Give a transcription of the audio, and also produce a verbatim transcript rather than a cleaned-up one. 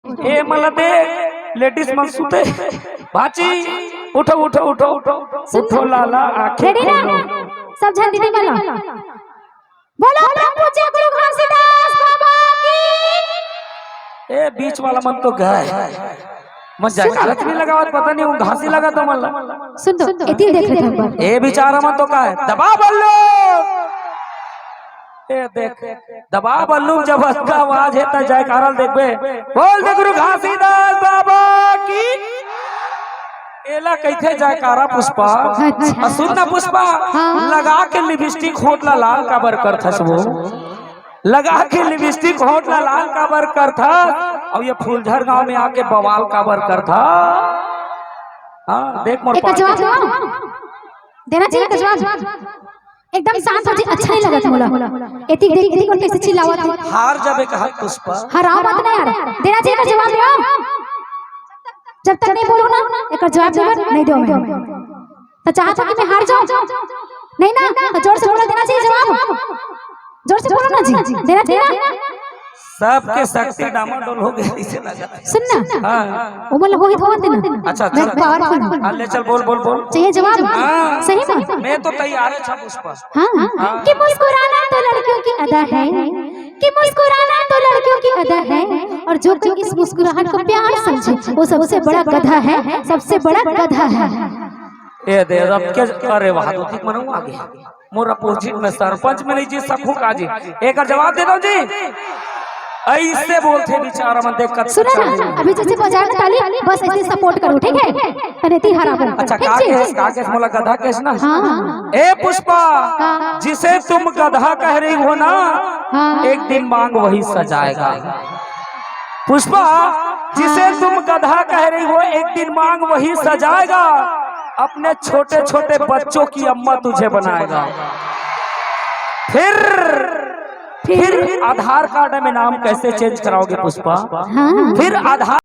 ए मला दे, लेडीज मन सुते। भाची, उठो, उठो, उठो, उठो, उठो लाला, आंखें खोलो। सब झन दीदी मन ला। बोलो परम पूज्य गुरु घासीदास बाबा की। ए, बीच वाला मन तो गए। मन जयकारत नहीं लगावत, पता नहीं वो घासी लगा तो मन ला। सुन तो, एती देख लेते हैं। ए, बिचारा मन तो का है? दबा बल्लू। ए, देख, दबा बल्लू, जब अतका आवाज है, त जयकारा ल देखबे। बोल दे गुरु घासीदास बाबा की। एला कहिथे जयकारा पुष्पा। अच्छा। अउ सुन ना पुष्पा, हाँ। लगा के लिपस्टिक होंठ ला लाल काबर करथस वो? लगा के लिपस्टिक होंठ ला लाल काबर करथस? अउ ये फूलझर गांव में आके बवाल काबर करथस? हाँ, देख मोर एक पास जवाब दो। देना चाहिए एक जवाब। एकदम शांत हो जी, अच्छा नहीं लगत मोला। एतिक देख, एतिक कोन कैसे चिल्लावत है? हार जाबे कहा पुष्पा। हराओ मत ना यार, देना चाहिए एक जवाब दो। जब तक नहीं बोलूं ना, एक जवाब दो, नहीं दो मैं। तो चाहत हो कि मैं हार जाऊं? नहीं ना, तो जोर से बोलो, देना चाहिए जवाब। जोर से बोलो ना जी, देना चाहिए ना। सबके शक्ति डामाडोल हो गए, ऐसे लगा। सुन ना। हाँ। वो मतलब वही थोड़ा देना। अच्छा, मैं अच्छा। पावरफुल हूँ। हाँ, ले चल, बोल, बोल, बोल। चाहिए जवाब? हाँ। सही में? मैं तो तैयार है, अच्छा पुष्पा। हाँ। हाँ। कि मुस्कुराना तो लड़कियों की अदा है, कि मुस्कुराना तो लड़कियों की अदा है, और जो कोई इस मुस्कुराहट को प्यार समझे, वो सबसे बड़ा गधा है, सबसे बड़ा गधा है। ए दे, अब के, अरे वाह, दो तीन मनऊ आ गए। मोर अपोजिट में सरपंच में नहीं जी, सखू का जी। एकर जवाब दे दो जी। ऐसे बोलथे बिचारा मन, देख कत सुनो ना, अभी जैसे बजाए ना ताली, बस ऐसे सपोर्ट करो, ठीक है? अरे ती हरा बन। अच्छा, ठीक का है? केस, का केस मोला गधा केस ना? हाँ। ए पुष्पा, हाँ। जिसे तुम गधा कह रही हो ना, हाँ। एक दिन मांग वही सजाएगा। पुष्पा, जिसे तुम गधा कह रही हो, एक दिन मांग वही सजाएगा। अपने छोटे छोटे बच्चों की अम्मा तुझे बनाएगा। फिर, फिर आधार कार्ड में नाम कैसे चेंज कराओगे पुष्पा? हाँ। फिर आधार